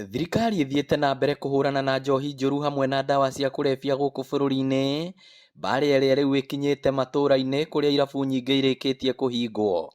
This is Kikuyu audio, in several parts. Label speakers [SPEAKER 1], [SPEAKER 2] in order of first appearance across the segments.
[SPEAKER 1] Thirikari ĩthiĩte na mbere kũhũrana na njohi njũru hamwe na ndawa cia kũrebia gũkũ bũrũri-inĩ, mbara ĩrĩa rĩu ĩkinyĩte matũra-inĩ kũrĩa irabu nyingĩ irĩkĩtie kũhingwo.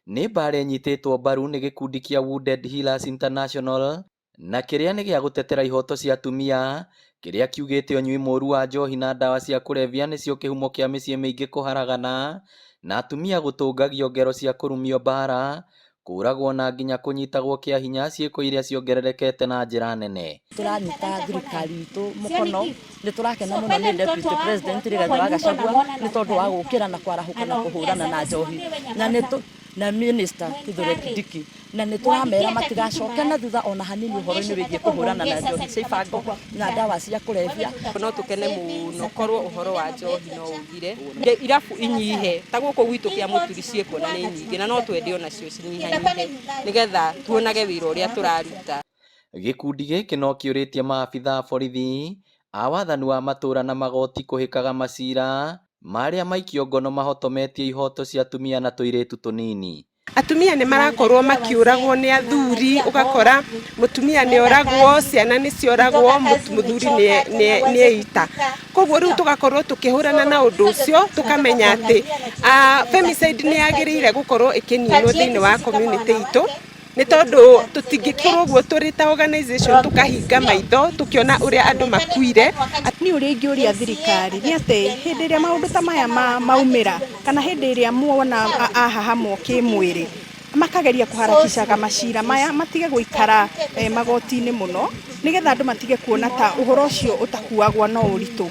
[SPEAKER 1] Nĩ mbara ĩnyitĩtwo mbaru nĩ gĩkundi kĩa Wounded Healers International na kĩrĩa nĩ gĩa gũtetera ihoto cia atumia, kĩrĩa kiugĩte ũnyui mũru wa njohi na ndawa cia kũrebia nĩcio kĩhumo kĩa mĩciĩ mĩingĩ kũharagana na atumia gũtũngagio ngero cia kũrumio mbara, kũragwo na nginya kũnyitagwo kĩa hinya, ciĩko iria ciongererekete na njĩra nene.
[SPEAKER 2] Tũranyita thirikari itũ mũkono, nĩ tũrakena mũno nĩ Deputy President Rigathĩ wa Gachagua nĩ tondũ wa gũkĩra na kwarahũka na kũhũrana na njohi na nĩ na Minister Kithure Kindiki, na nĩ tũramera matigacoke na thutha ona hanini ũhoro-inĩ wĩgiĩ kũhũrana na njohi cia ibango na ndawa cia kũrebia.
[SPEAKER 3] No tũkene mũno korwo ũhoro wa njohi no ũthire, irabu inyihe ta gũkũ gwitũ kĩa Mũturi ciĩkuo na nĩ nyingĩ, na no twende onacio cinyihanyihe nĩgetha tuonage wĩra ũrĩa tũraruta.
[SPEAKER 1] Gĩkundi gĩkĩ no kĩũrĩtie maabitha a borithi a wathani wa matũra na magoti kũhĩkaga macira marĩa maikio ngono mahotometie ihoto cia atumia na tũirĩtu tũnini.
[SPEAKER 4] Atumia nĩ marakorwo makiũragwo nĩ athuri, ũgakora mũtumia nĩ oragwo, ciana nĩ cioragwo, mũthuri nĩ eita. Koguo rĩu tũgakorwo tũkĩhũrana na ũndũ ũcio, tũkamenya atĩ femicide nĩ yagĩrĩire gũkorwo ĩkĩninwo thĩinĩ wa community itũ, nĩ tondũ tũtingĩkorwo ũguo tũrĩ ta organization tũkahinga maitho tũkĩona ũrĩa andũ makuire.
[SPEAKER 5] Niĩ ũrĩa ingĩũria thirikari nĩ atĩ hĩndĩ ĩrĩa maũndũ ta maya maumĩra kana hĩndĩ ĩrĩa muona ahahamwo kĩmwĩrĩ, makageria kũharakicaga macira maya matige gũikara magoti-inĩ mũno, nĩgetha andũ matige kuona ta ũhoro ũcio ũtakuagwo na ũritũ.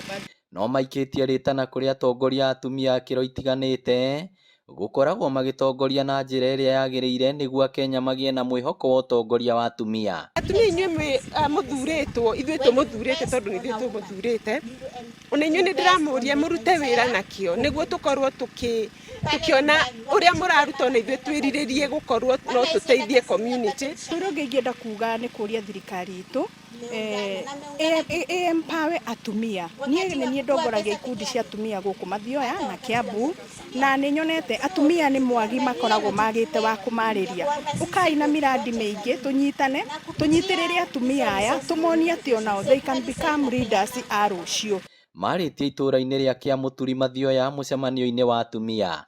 [SPEAKER 1] No maikĩtie rĩtana kũrĩ atongoria a atumia a kĩro itiganĩte gũkoragwo magĩtongoria na njĩra ĩrĩa yagĩrĩire nĩguo Akenya magĩe na mwĩhoko wa ũtongoria wa atumia.
[SPEAKER 4] Atumia inyuĩ mũthurĩtwo, ithuĩ tũmũthurĩte tondũ nĩ ithuĩ tũmũthurĩte, ona inyuĩ nĩ ndĩramũria mũrute wĩra nakĩo nĩguo tũkorwo tũkĩona ũrĩa mũraruta, ona ithuĩ twĩrirĩrie gũkorwo no tũteithie community.
[SPEAKER 5] Ũrĩa ũngĩ ingĩenda kuga nĩ kũria thirikari itũ ĩ empower atumia. Niĩ nĩ niĩ ndongoragia ikundi cia atumia gũkũ Mathioya na Kiambu, na nĩ nyonete atumia nĩ mwagi makoragwo magĩte wa kũmarĩria. Ũkai na miradi mĩingĩ, tũnyitane, tũnyitĩrĩre atumia aya, tũmonie atĩ onao they can become leaders a rũciũ.
[SPEAKER 1] Marĩtie itũra-inĩ rĩa Kĩamũturi Mathioya mũcemanio-inĩ wa atumia.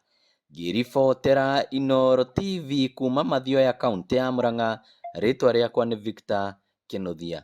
[SPEAKER 1] Ngĩribotera Inooro TV kuma Mathioya, kaũntĩ ya Murang'a, rĩtwa rĩakwa nĩ Victor Kĩnuthia.